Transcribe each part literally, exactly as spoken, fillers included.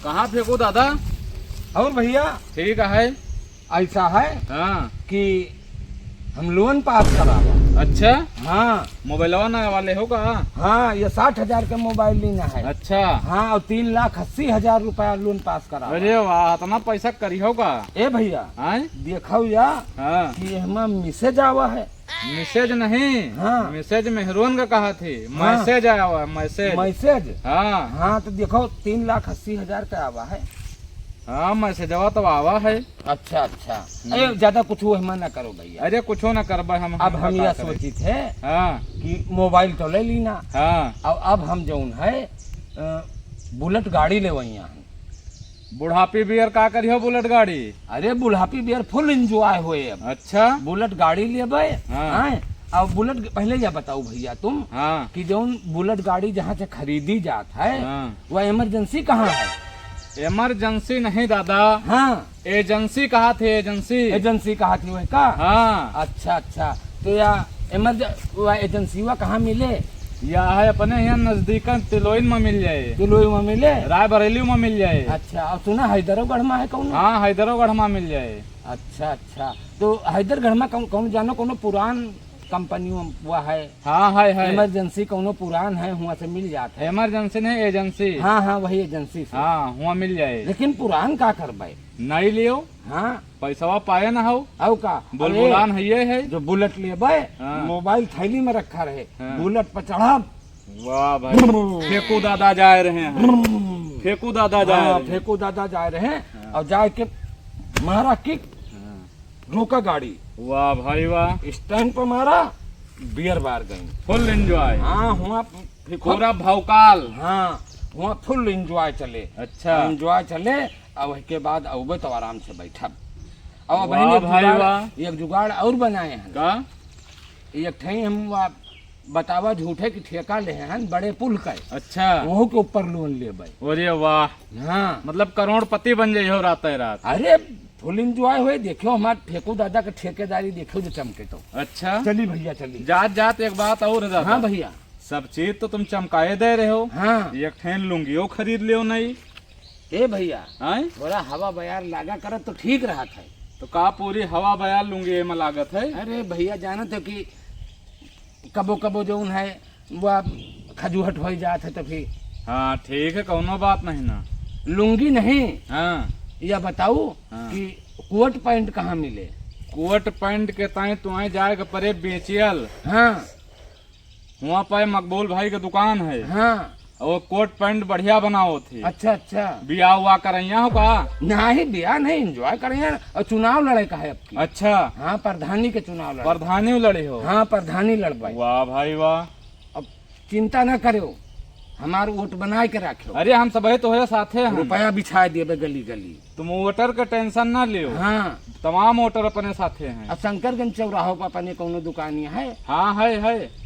कहाँ फेंकू दादा? और भैया? ठीक है। ऐसा है हाँ। कि हम लोन पास करावा। अच्छा? हाँ। मोबाइलवा नया वाले हो का? हाँ, ये साठ हजार के मोबाइल लेना है। अच्छा। हाँ, और तीन लाख अस्सी हजार रुपया लोन पास करावा। अरे वाह, इतना पैसा करी हो का? ए भैया, आय? देखो या हाँ। कि एमा मैसेज आवा है। मैसेज नहीं, हाँ। मैसेज मेहरून का कहा थी, हाँ। मैसेज आया हुआ है, मैसेज। मैसेज? हाँ। हाँ, तो देखो, तीन लाख अस्सी हजार का आवा है। हाँ, मैसेजवा तो आवा है। अच्छा, अच्छा। हम्म। अरे, ज्यादा कुछ वो हम ना करो भैया। अरे, कुछो ना करबे हम, अब हम हम बता यह करे। सोचित है हाँ। कि मोबाइल तो ले लीना। हाँ। अब, अब हम जौन है, अ, बुलेट गाड़ी लेवइया हैं। बुढ़ापी बियर का करियो बुलेट गाड़ी? अरे बुढ़ापी बियर फुल एंजॉय होए अब। अच्छा। बुलेट गाड़ी लेबे। हाँ। हैं? अब बुलेट, पहले यह बताओ भैया तुम हाँ। कि जौन बुलेट गाड़ी जहाँ से खरीदी जात है, हाँ। वह इमरजेंसी कहाँ है? इमरजेंसी नहीं दादा। हाँ। एजेंसी कहा थे, एजेंसी। एजेंसी कहा थी वह का? हाँ। अच्छा, अच्छा। तो या इमरज-, वह एजेंसी वह कहाँ मिले? या है अपने यहाँ नजदीकन तिलोइन में मिल जाए। तिलोइन में मिले? रायबरेली में मिल जाए। अच्छा, और सुना हैदरोगढ़ में है कौन? हाँ, हैदरोगढ़ में मिल जाए। अच्छा, अच्छा। तो हैदरगढ़ में कौन, कौन जानो, कौनो पुरान कंपनी हुआ है? हाँ, है, है। इमरजेंसी कौनो पुरान है, हुआ से मिल जात है। इमरजेंसी नहीं, एजेंसी। हाँ, हाँ, वही एजेंसी से। हाँ, हुआ मिल जाए। लेकिन पुरान का करबे? नहीं लियो। हाँ। पैसवा पाए ना हो। आओ का? बुलबुलान अरे, है ये है। जो बुलेट लेबे, हाँ। मोबाइल थैली में रखा रहे, हाँ। बुलेट पर चढ़ब। वाह भाई, फेंकू दादा जा रहे हैं। फेंकू दादा जा हाँ, रहे हैं। फेंकू दादा जा रहे हैं हाँ। और जाए के मारा किक, हाँ। रोका गाड़ी। वाह भाई वाह। स्टैंड पर मारा, बियर बार गई। फुल एंजॉय। हाँ, हुआ फेंकू पूरा भौकाल। हाँ, हुआ फुल एंजॉय चले। अच्छा। एंजॉय चले, अब के बाद अउबे तो आराम से बैठब। अब वाह बहिन, एक भाई जुगाड़, वाह। एक जुगाड़ और बनाए हैं। का? एक ठे हम वा-, बतावा झूठे कि ठेका ले हैं बड़े पुल का। अच्छा। वहू के ऊपर लोन लेबे। अरे वाह। हाँ। मतलब करोड़पति बन जाइहो राते रात। अरे फुल एंजॉय होए। देखियो हमार फेंकू दादा के ठेकेदारी देखियो जो चमके तो। अच्छा। चली भैया चली। जात जात एक बात और है दादा। हाँ भैया। सब चीज तो तुम चमकाए दे रहे हो। हाँ। एक ठेन लुंगियो खरीद लियो नहीं। ए भैया, आय? थोड़ा हवा बयार लागा करत तो ठीक रहत है। तो का पूरी हवा बयार लुंगी एमा लागत है? अरे भैया, जानत हो कि कबो कबो जौन है, वो खजुहट हो जात है तो फिर। हाँ, ठीक है, कौनो बात नहीं ना। लुंगी नहीं। हाँ। या बताऊ हाँ। कि कोट पैंट कहाँ मिले? कोट पैंट के ताई तुआई जाए के परे बेचियल। हाँ। हुआं पे मकबूल भाई के दुकान है। हाँ। और कोट पैंट बढ़िया बनावत है। अच्छा, अच्छा। बियाह हुआ करैया हो का? नहीं, बियाह नहीं, एंजॉय करैया। और चुनाव लड़े का है अब की। अच्छा। हाँ, प्रधानी के चुनाव लड़े। प्रधानी लड़े हो? हाँ, प्रधानी लड़बाई। वाह भाई वाह। अब चिंता ना करो, हमार वोट बनाए के रखो। अरे, हम सबहे तोहरे साथे हैं। रुपया बिछाए देबे गली गली। तुम वोटर के टेंशन ना लियो। हाँ। तमाम वोटर अपने साथे हैं। अब शंकरगंज चौराहों पर अपने कौनो दुकान है? हाँ, है, है।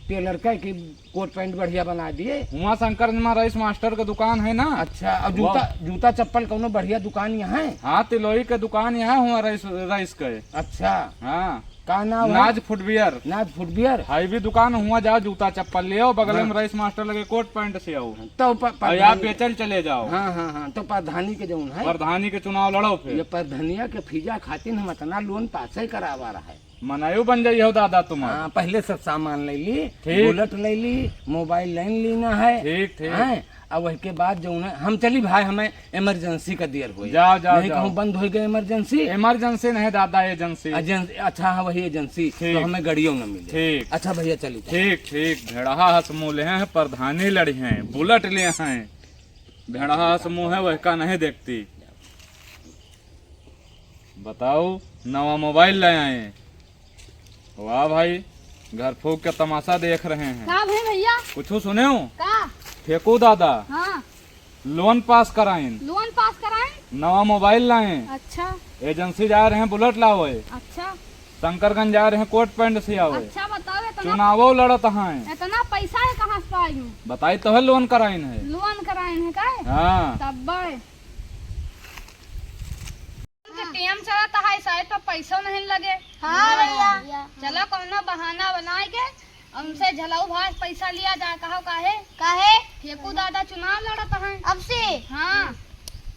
टेलर का कि कोट पैंट बढ़िया बना दिए। हुआं शंकरगंज में रईस मास्टर के दुकान है ना। अच्छा, और जूता, वाह। जूता चप्पल कौनो बढ़िया दुकान यहाँ है? हाँ, तिलोई के दुकान यहाँ हुआ रईस, रईस के। अच्छा। हाँ। का नाम है? नाज फुटवियर। नाज फुटवियर। हैवी दुकान हुआ जाओ, जूता चप्पल ले आओ, बगल हाँ। में रईस मास्टर लगे कोट पैंट से आओ। तो प-, और आप प्रधानी बेचल चले जाओ। हाँ, हाँ, हाँ, तो प्रधानी के जौन है। प्रधानी के चुनाव लड़ो फिर। ये प्रधानिया के फिजा खातिर हम इतना लोन पासे करावा रहा है। मनायु बन जाइए हो दादा तुम्हार। हाँ, पहले सब सामान ले ली, ठीक। बुलेट ले ली, मोबाइल लाइन लेना है। ठीक, ठीक। हैं? अब वही के बाद जौन है, हम चली भाई, हमें इमरजेंसी का दियर होई। जाओ, जाओ, नहीं जाओ। कहूँ बंद हो गए इमरजेंसी। इमरजेंसी नहीं दादा, एजेंसी। एजेंसी, अच्छा हाँ, वही एजेंसी, ठीक। तो हमें गड़ियों न मिले। ठीक। अच्छा भैया, चली जाओ। ठीक, ठीक। भेड़हा हस मुँह ले हैं, प्रधानी लड़ी हैं, बुलेट ले हैं। भेड़हा हस मुँह है, वह का नहीं देखती। बताओ, नवा मोबाइल ले आए। वाह भाई, घर फूक के तमाशा देख रहे हैं। का भे भैया? कुछ सुने हो? का? फेंकू दादा। हाँ। लोन पास कराइन। लोन पास कराइन? नवा मोबाइल लाए। अच्छा। एजेंसी जा रहे हैं बुलेट लावे। अच्छा। शंकरगंज जा रहे हैं कोट पैंट सियावे। अच्छा, बताओ, इतना चुनावो लड़त हैं। इतना पैसा है कहाँ से पाई हूँ? बताई तो है, लोन कराइन है। लोन कराइन है का? हाँ। तब के टेम चलत है, शायद पर पैसो नहीं लगे। हाँ भैया। चलो कौनो बहाना बनाए के उनसे झलऊ भाई पैसा लिया जाए। कहो काहे? काहे? फेंकू दादा चुनाव लड़त हैं। अब से? हाँ।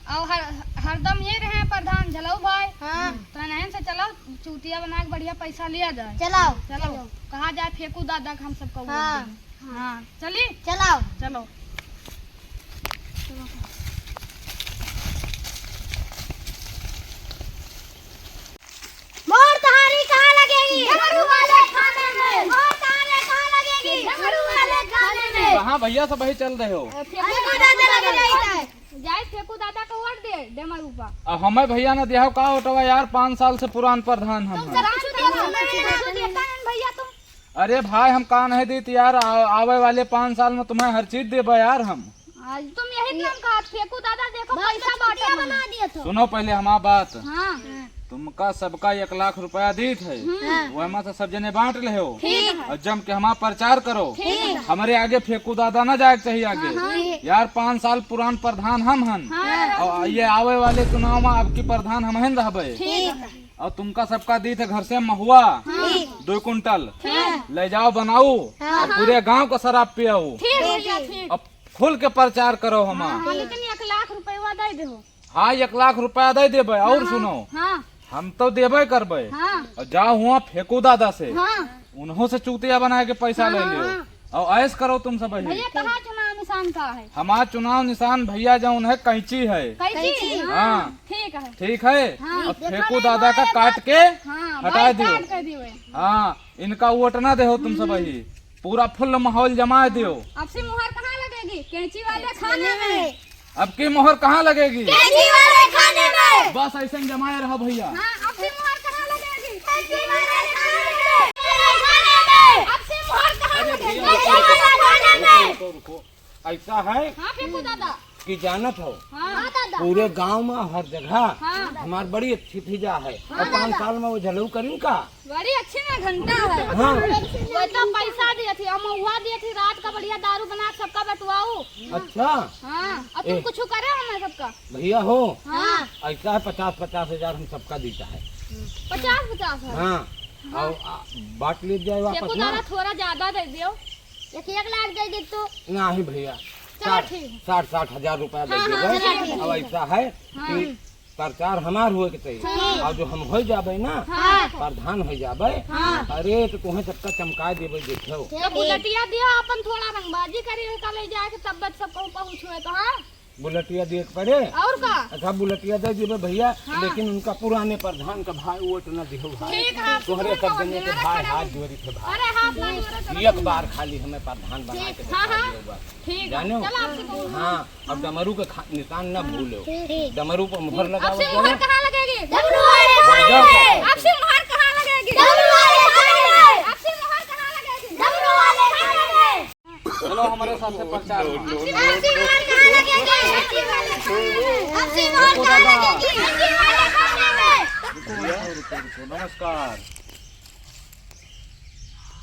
और हर, हरदम ये रहे प्रधान झलऊ भाई। हाँ। तो इन्हें से चलो, चूतिया बना के बढ़िया पैसा लिया जाए। चलो। चलो। चलो। कहा जाए फेंकू दादा के हम सबका वोट हाँ। देंगे। हाँ। चली? चलो। चलो। मोहर तहारी कहाँ लगेगी? डमरू वाले खाने में। मोहर तहारी कहाँ लगेगी? डमरू वाले खाने में। कहाँ भैया सब वही चल रहे हो? फेंकू दादा लगे जाता है। जाए फेंकू दादा को वोट दे, डमरू पा। अब हमें भैया ना दिया हो का वोटवा यार, पाँच साल से पुरान प्रधान हम तुम हैं। जरा कुछ देता नहीं, कुछ देता नहीं भैया तुम। अरे भाई, हम का नहीं दीत यार, आ-, आवे वाले पाँच साल में तुम्हें हर चीज देबे यार हम। आज तुम यही नाम कहा, फेंकू दादा देखो बस पैसा तो बांटा चुतिया में। बना दिया तो। सुनो पहले हमार बात। हाँ। तुमका सबका एक लाख रुपया दीत है, हम्म। हाँ। वह में से सब जने बांट ले हो। ठीक है। और जम के हमार प्रचार करो। ठीक है। हमरे आगे फेंकू दादा ना जाए के चाहिए आगे। हाँ, हाँ। ठीक। यार, पाँच साल पुरान प्रधान हम हन। हाँ। और ये आवे वाले चुनाव में आपकी प्रधान हम हन रहबे। ठीक है। और तुमका सबका दीत है घर से महुआ, हाँ। दो कुंटल, हाँ। ले जाओ बनाओ, हाँ। और पूरे गांव को शराब पियाओ। ठीक भैया, ठीक। अब खुल के प्रचार करो हमार। हाँ, लेकिन एक लाख रुपया दे दे हो। हाँ, एक लाख रुपया दे देबे। और हाँ, सुनो, हाँ। हम तो देबे करबे। हाँ। और जाओ हुआ फेंकू दादा से, हाँ। उन्हों से चूतिया बना के पैसा हाँ, ले लियो। हाँ। और ऐश करो तुम सब ही। भैया, कहाँ चुनाव निशान का है? हमार चुनाव निशान भैया जौन है, कैंची है। कैंची? हाँ। हाँ। ठीक है। ठीक है? हाँ। अब फेंकू दादा का काट के हाँ, हटा भाई, दियो। काट के दियो। हाँ, इनका वोट ना देहो तुम सब ही। पूरा फुल माहौल जमा दियो। अब से मुहर कहाँ लगेगी? कैंची वाले खाने में। अब की मोहर कहाँ लगेगी? कैंची वाले खाने में। बस ऐसे ही जमाए रहो भैया। हाँ, अब की मोहर कहाँ लगेगी? कैंची वाले खाने में। अब से मोहर कहाँ अरे लगेगी? भैया, कैंची वाले खाने में। रुको, रुको, रुको। ऐसा है हाँ, फेंकू दादा। कि जानत हो, हाँ। हाँ, दादा। पूरे गांव में हर जगह हाँ। हमार बड़ी अच्छी फिजा है। हाँ, और पाँच दादा। साल में वो झलऊ करीन का? बड़ी अच्छी ना घंटा है। हाँ। वो तो पैसा दिए थी, हम महुआ दिए थी, रात का बढ़िया दारू बना के सबका बंटवाऊ। अच्छा। हाँ, और तुम ए। कुछ करे हो ना सबका? भैया हो, हाँ। ऐसा है, पचास पचास हजार हम सबका देता है। पचास पचास है? हाँ। हाँ। और आ, बांट ले जाए वापस फेंकू ना। दादा, थोड़ा ज्यादा दे दियो। एक एक लाख दे दे तो। नहीं भैया, चलो साठ, ठीक। साठ, साठ हजार रुपया दे हाँ, देबे। हाँ, चलो ठीक। अब ऐसा है हाँ। कि प्रचार हमार होए के चाहिए। हाँ। और जो हम हो जाबे ना, हाँ। प्रधान हो जाबे, हाँ। अरे तो तुम्हें सबका चमका देबे, देखो। तो बुलेटिया दियो, अपन थोड़ा रंगबाजी करी, का ले जाके तब सब कहूँ पहुँचवे तो, हाँ। बुलेटिया दिए के पड़े। और का? अच्छा, बुलेटिया दे देबे भैया, हाँ। लेकिन उनका पुराने प्रधान का भाई वोट न दिहो भाई। ठीक है, आप तोहरे सब जने के भाई हाथ जोड़ी थे भाई। अरे हाँ, अपना जोड़े तो एक बार खाली हमें प्रधान बना के हाँ, दिखा हाँ। दियो बस। ठीक है, जानो? चलो आपसे कहूँ। हाँ, अब डमरू के खा-, निशान न भूलो। ठीक। डमरू पर मुहर लगाओ, अब से मुहर कहाँ लगेगी? डमरू वाले खाने में। अब से मुहर कहाँ लगेगी? डमरू वाले खाने में। अब से मुहर कहाँ लगेगी? डमरू वाले खाने में। चलो हमारे साथ से प्रचार में। अब से मुहर कहाँ लगेगी? अब से मुहर कहाँ लगेगी? अब से मुहर कहाँ लगेगी? रुको, रुको, रुको, रुको। नमस्कार।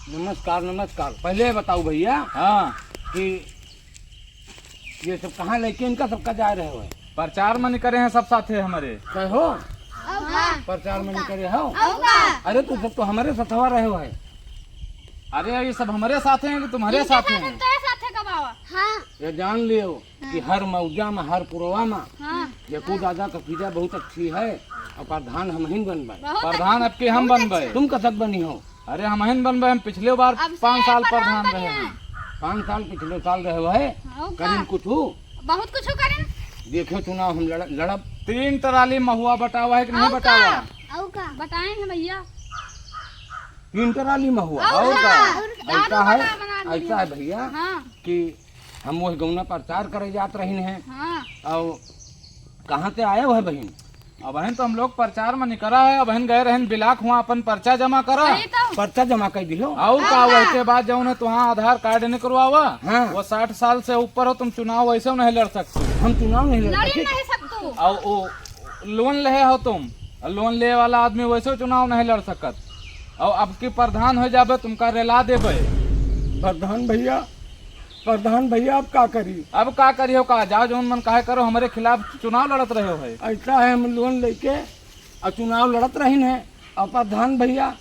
नमस्कार, नमस्कार। पहले बताओ भैया हाँ। कि ये सब कहाँ लेके इनका सबका जा रहे हो? प्रचार में निकरे हैं सब साथे हमारे। कहो? प्रचार में निकरे हो? अरे तू सब तो हमारे सथवा रहे हो है। अरे ये सब हमारे साथ हैं कि तुम्हारे साथ हैं? तेरे साथ है कब आवा? हाँ। ये जान लियो कि हाँ। हर मौजा में, हर पुरवा में हाँ। फेंकू दादा का फिजा बहुत अच्छी है और प्रधान हम ही बनबे। बहुत प्रधान अच्छी, अब के हम बहुत बनबे। अच्छी। तुम कसक बनी हो? अरे हम ही बनबे, हम पिछले बार अब से पाँच साल प्रधान प्रधान बनी रहे है। हैं। पाँच साल पिछले साल रहे हो है, हाँ, का? करीन कुछ हो? बहुत कुछ करीन। देखो चुनाव हम लड़-, लड़ब। तीन ट्राली महुआ बटावा है कि नहीं और का? बटावा? और का? बताएं हैं भैया। तीन ट्राली महुआ। और और का? का? और का? ऐसा है, बना, बना ऐसा है भैया हाँ। कि हम वही गौना प्रचार करे जात रहिन हैं। हाँ। और कहाँ से आए हो है बहिन? अबहिन तो हम लोग प्रचार में निकरा है, अबहिन गए रहन बिलाक हुआ अपन पर्चा जमा करा। वही तो। पर्चा जमा कर दियो। और हाँ, का हाँ। वही के बाद जौन है तुहां आधार कार्ड निकलवावा, हाँ। वो साठ साल से ऊपर हो, तुम चुनाव वैसे नहीं लड़ सकते। हम चुनाव नहीं लड़ लड़ी सकते। नहीं सकते। और वो लोन ले हो तुम, और लोन ले वाला आदमी वैसे चुनाव नहीं लड़ सकत। और अब की प्रधान हो जाबे, तुमका रेला देबे। प्रधान भैया, प्रधान भैया, अब का करी? अब का करियो का? जाओ, जौन मन काहे करो, हमरे खिलाफ चुनाव लड़त रहे हो है। ऐसा है, हम लोन लेके और चुनाव लड़त रहिन है। और प्रधान भैया,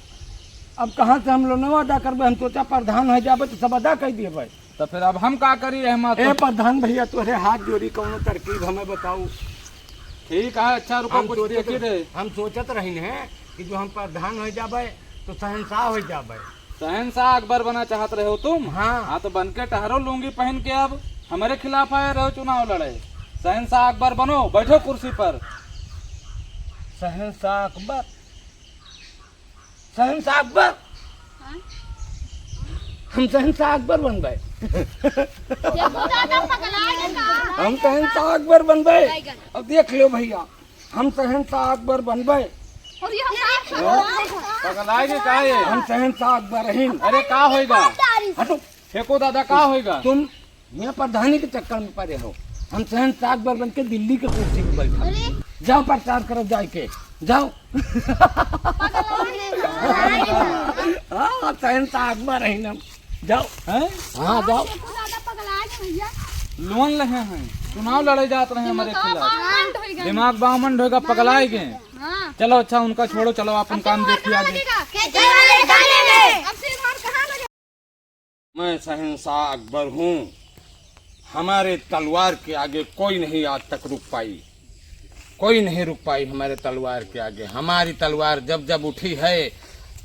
अब कहाँ से हम लोनवा अदा करबे? हम सोचा प्रधान हो जाबे तो सब अदा कर देबे। तो फिर अब हम का करी? हम ए तो प्रधान भैया, तोहरे हाथ जोड़ी, कौनो तरकीब हमें बताओ। ठीक है, अच्छा, रुको, हम कुछ सोचत देखी रहे। हम सोचत रहिन है कि जो हम प्रधान होइ जाबे, तो शहंशाह होइ जाबे। शहंशाह अकबर बना चाहत रहे हो तुम? हाँ। हाँ, तो बन के टहरो लुंगी पहन के, अब हमरे खिलाफ आए रहो चुनाव लड़े। शहंशाह अकबर बनो, बैठो कुर्सी पर। शहंशाह अकबर? शहंशाह अकबर? हाँ? हम शहंशाह अकबर बनबे। देखो दादा, पगला है का? हम शहंशाह अकबर बनबे। अब देख लो भैया, हम शहंशाह अकबर बनबे। और ये हम हाँ? पगला है का ये? हम शहंशाह अकबर हैं। अरे का होइगा? हटो। फेंको दादा, का होइगा? तुम यहाँ प्रधानी के चक्कर में पड़े हो। हम शहंशाह अकबर बन के दिल्ली के कुर्सी पे बैठा। अरे। जाओ प्रचार करो जाए के, जाओ। हाँ, शहंशाह अकबर हैं हम। जाओ। हैं? हाँ, जाओ। देखो दादा, पगला है भैया। लोन लेहे हैं, चुनाव लड़े जात रहे हमारे खिलाफ। बामंड होइगा। दिमाग बामंड होइगा, पगलाए गए। हाँ। चलो अच्छा, उनका छोड़ो, चलो अपन काम देखिए आगे। अब से हमार कहाँ लगे? मैं शहंशाह अकबर हूँ। हमारे तलवार के आगे कोई नहीं आज तक रुक पाई, कोई नहीं रुक पाई हमारे तलवार के आगे। हमारी तलवार जब जब उठी है,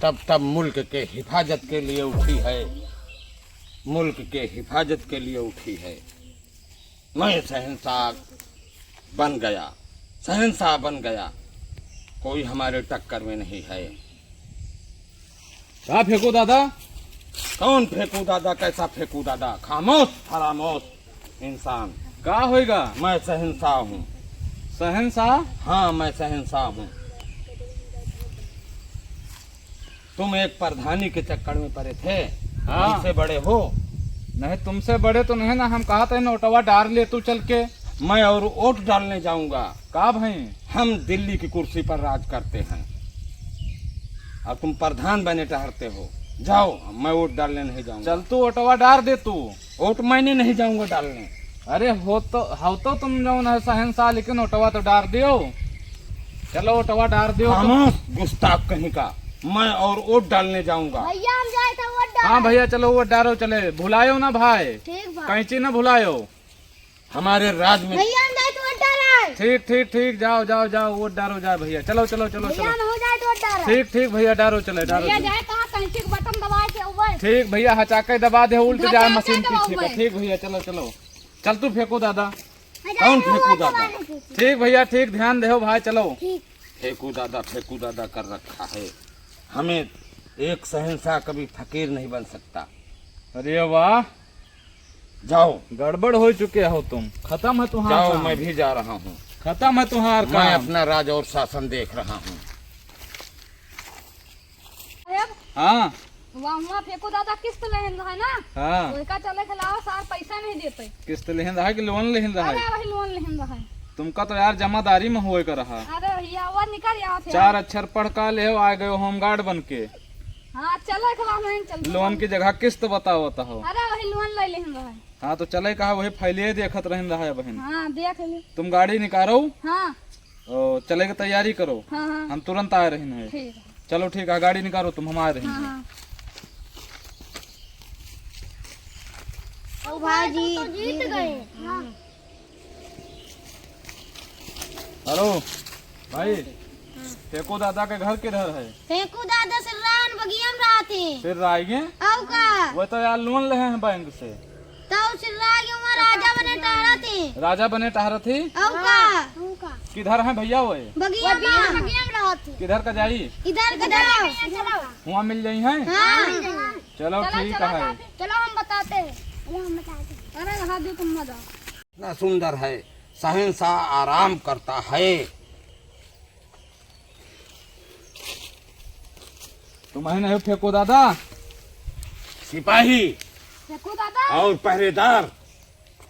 तब तब मुल्क के हिफाजत के लिए उठी है, मुल्क के हिफाजत के लिए उठी है। मैं शहंशाह बन गया, शहंशाह बन गया, कोई हमारे टक्कर में नहीं है। का फेंकू दादा? कौन फेंकू दादा, कैसा फेंकू दादा? खामोश फरामोश इंसान। का होइगा? मैं शहंशाह हूँ। शहंशाह? हाँ, मैं शहंशाह हूँ। तुम एक प्रधानी के चक्कर में पड़े थे, हाँ। हमसे बड़े हो? नहीं, तुमसे बड़े तो नहीं ना, हम कहा थे नोटवा डार ले तू चल के। मैं और वोट डालने जाऊंगा। का भाई? हम दिल्ली की कुर्सी पर राज करते हैं और तुम प्रधान बने टहरते हो। जाओ, मैं वोट डालने नहीं जाऊंगा। चल तू वोटवा डार दे तू। वोट मैंने नहीं जाऊंगा डालने। अरे हो तो, हो तो तुम जौन है शहंशाह, लेकिन वोटवा तो डार दियो। चलो वोटवा डार दियो तुम। खामोश गुस्ताख कहीं का, मैं और वोट डालने जाऊंगा। भैया हम जाए थे वोट डाल। हाँ भैया चलो वोट डारो चले, भुलायो ना भाई। ठीक भाई। कैंची ना भुलायो। हमारे राज में भैया हम जाए थे वोट डाल। ठीक ठीक ठीक, जाओ जाओ जाओ वोट डारो जाए भैया। चलो चलो चलो भैया चलो। हम हो जाए थे वोट डाल। ठीक ठीक भैया डारो चले डारो भैया चले। जाए कहाँ कैंची के बटन दबाए के ऊपर। ठीक भैया हचाके दबा दे, उल्ट जाए मशीन पीछे का। ठीक भैया चलो चलो। चल तू फेंकू दादा। कौन फेंकू दादा? ठीक भैया, ठीक, ध्यान देहो भाई, चलो। ठीक। फेंकू दादा, फेंकू दादा कर रखा है। हमें एक शहंशाह कभी फकीर नहीं बन सकता। अरे वाह। जाओ। गड़बड़ हो चुके हो तुम, खत्म है तुम्हारा जाओ, काम। मैं भी जा रहा हूँ। खत्म है तुम्हारा मैं काम। अपना राज और शासन देख रहा हूँ। साहेब, हाँ। वहाँ, वहाँ फेंकू दादा किस्त लेहन रहे ना? हाँ। वही का चले खिलाओ, सार पैसा नहीं देते। किस्त लेहन रहा कि लोन लेहन रहा? अरे वही लोन लेहन रहे। तुमका तो यार जमादारी में होए का रहा। अरे भैया, वो निकल आओ थे। चार अक्षर पढ़ का ले आ गए होमगार्ड बन के। हाँ, चले खिलाओ, नहीं चलते। लोन की जगह किस्त बतावत हो। अरे वही लोन ले लेहन रहे। हाँ, तो चले कहा वही फाइले देखत रहन रहा है बहन। हाँ, देख ले। तुम गाड़ी निकालो। हाँ। ओ, चले के तैयारी करो। हाँ, हाँ। हम तुरंत आए रहे हैं। ठीक है। चलो ठीक है, गाड़ी निकालो तुम, हम आए रहे हैं। हाँ, हाँ। ओ भाई जी, तो जीत गए। हाँ। हेलो भाई, फेंकू दादा के घर किधर है? फेंकू दादा सिर्रान बगिया में रहते। सिर्राई के? और का? वो तो यार लोन ले हैं बैंक से। तो सिर्रा के वहाँ राजा बने टहरत ही। राजा बने टहरत ही? और का? किधर हैं भैया वो? बगिया में। बगिया में रहत ही। किधर का जाई? इधर का जाओ। वहाँ मिल जाई हैं? हाँ। चलो ठीक है। चलो हम बताते हैं। चलो हम बताते हैं। अरे रहा दो तुम मत आओ। इतना सुंदर है, शहंशाह आराम करता है। तुम ही नहीं फेंको दादा। सिपाही फेंको दादा। और पहरेदार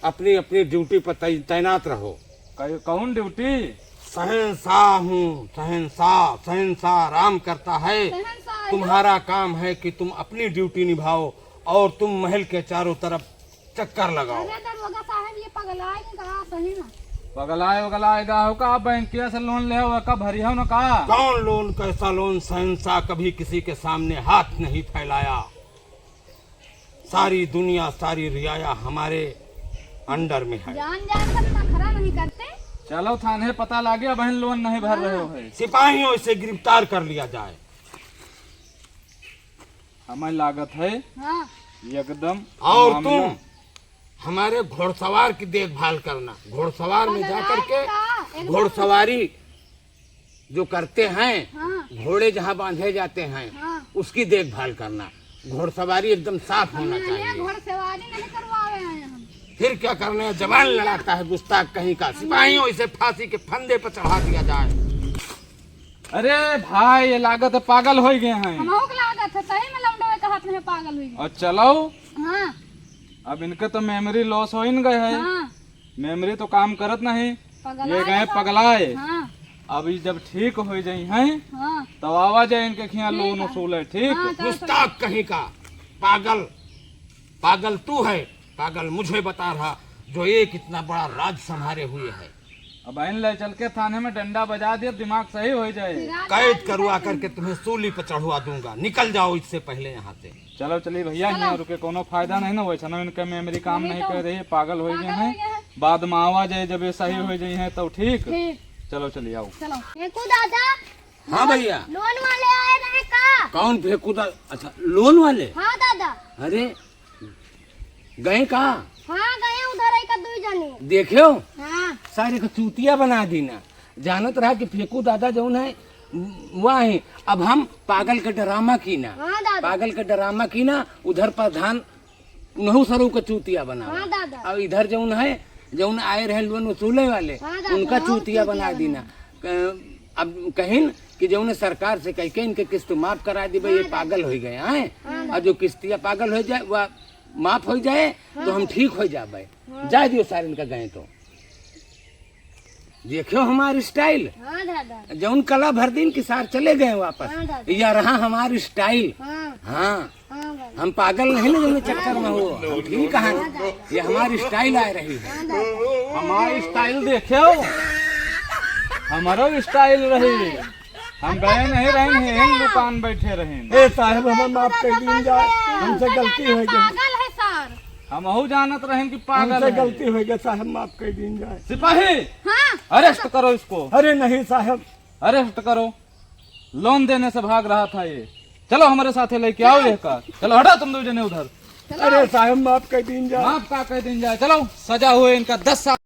अपनी अपनी ड्यूटी पर तै-, तैनात रहो। कै-, कौन ड्यूटी? शहंशाह हूँ, शहंशाह, शहंशाह आराम करता है। शहंशाह तुम्हारा काम है कि तुम अपनी ड्यूटी निभाओ और तुम महल के चारों तरफ चक्कर लगाओ। अरे दरोगा साहब, ये पगलाए के कहा सही ना? पगलाए वगलाए गा हो का? बैंकिया से लोन ले हो का, भरी हो ना का? कौन लोन, कैसा लोन? शहंशाह कभी किसी के सामने हाथ नहीं फैलाया। सारी दुनिया, सारी रियाया हमारे अंडर में है। जान जान कर नखरा नहीं करते। चलो थाने पता लागे, अबहिन लोन नहीं भर रहे हो है। सिपाहियों, इसे गिरफ्तार कर लिया जाए। हमें लागत है हाँ। एकदम और मामला तुम हमारे घुड़सवार की देखभाल करना, घुड़सवार में जा करके एकदम। घुड़सवारी जो करते हैं, हाँ। घोड़े जहाँ बांधे जाते हैं, हाँ। उसकी देखभाल करना। घुड़सवारी एकदम साफ होना चाहिए। घुड़सवारी नहीं करवावे हैं हम। फिर क्या करने, जबान लड़ाता है गुस्ताख कहीं का। सिपाहियों, इसे फांसी के फंदे पर चढ़ा दिया जाए। अरे भाई, ये लागत है पागल होइ गए हैं। हमहू के लागत है, सही में लौंडवे के हाथ में पागल होइ गए। और चलो। हाँ। अब इनके तो memory loss होइन गए है। हाँ। Memory तो काम करत नहीं। पगलाए ये गए बा। पगलाए। हाँ। अब ई जब ठीक होइ जाई हैं, हाँ। तब आवा जाए इनके खियाँ ठीक लोन है। वसूले, ठीक? हाँ, तो गुस्ताख कहीं का, पागल, पागल तू है, पागल मुझे बता रहा, जो एक इतना बड़ा राज संभारे हुए है। अबहिन ले चल के थाने में डंडा बजा दिया, दिमाग सही होइ जाए। कैद करवा करके तुम्हें सूली पर चढ़वा दूंगा। निकल जाओ इससे पहले यहाँ से। चलो चली भैया, चलो। यहाँ रुके कोनो फायदा नहीं ना, वैसे ना इनका memory काम नहीं कर रही है, पागल होइ गए हैं। बाद में आवा जाए जब ये सही होइ जाए हैं तो ठीक। ठीक। चलो चली आओ। चलो। फेंकू दादा। हाँ भैया। लोन वाले आए रहे का? कौन फेंकू दादा? अच्छा, लोन वाले? हाँ दादा। अरे, गए का? हाँ, गए उधर एक दुई जने। देखे हो? हाँ। सारे को चूतिया बना दीना। जानत रहा कि फेंकू दादा जौन है, वह है। अब हम पागल के ड्रामा की ना। हाँ दादा। पागल के ड्रामा की ना, उधर प्रधान उनहु सरू का चूतिया बनावा। हाँ दादा। अब इधर जौन है, जौन आए रहे लोन वसूले वाले, हाँ दादा, उनका हाँ, चूतिया चूतिया बना बना। दीना। क-, अब कहिन कि जौन सरकार से कह के इनके किस्त माफ करा देबे, हाँ ये दादा। पागल होइ गए हैं। हाँ दादा। और जो किस्तिया पागल होइ जाए, वह माफ होइ जाए, तो हाँ। हम ठीक होइ जाबे। हाँ। जाए दियो सारे इनका गए तो। देखियो हमार style। हाँ दादा। जौन कला भर दिन कि सार चले गए वापस। हाँ दादा। या रहा हमार style। हाँ। हाँ। हाँ भाई। हम पागल नहीं ना जौन चक्कर में हो, हम ठीक हैं। हाँ दादा। ये हमार style आ रही है। हाँ दादा। हमार style देखियो, हमारो style रही। हम गए नहीं रहे हैं, दुकान बैठे रहे। ए साहब, हमें माफ कर दीन जाए, हमसे गलती हो गई। पागल है सर। हमहू जानत रहेन कि पागल हमसे है। गलती हो गई साहब, माफ कर दीन जाए। सिपाही, हाँ। Arrest करो इसको। अरे नहीं साहब। Arrest करो, लोन देने से भाग रहा था ये। चलो हमारे साथ लेके आओ ये का। चलो हटा तुम दो जने उधर। अरे साहब, माफ कर दीन जाए। माफ का कर दीन जाए, चलो सजा हुए इनका दस साल।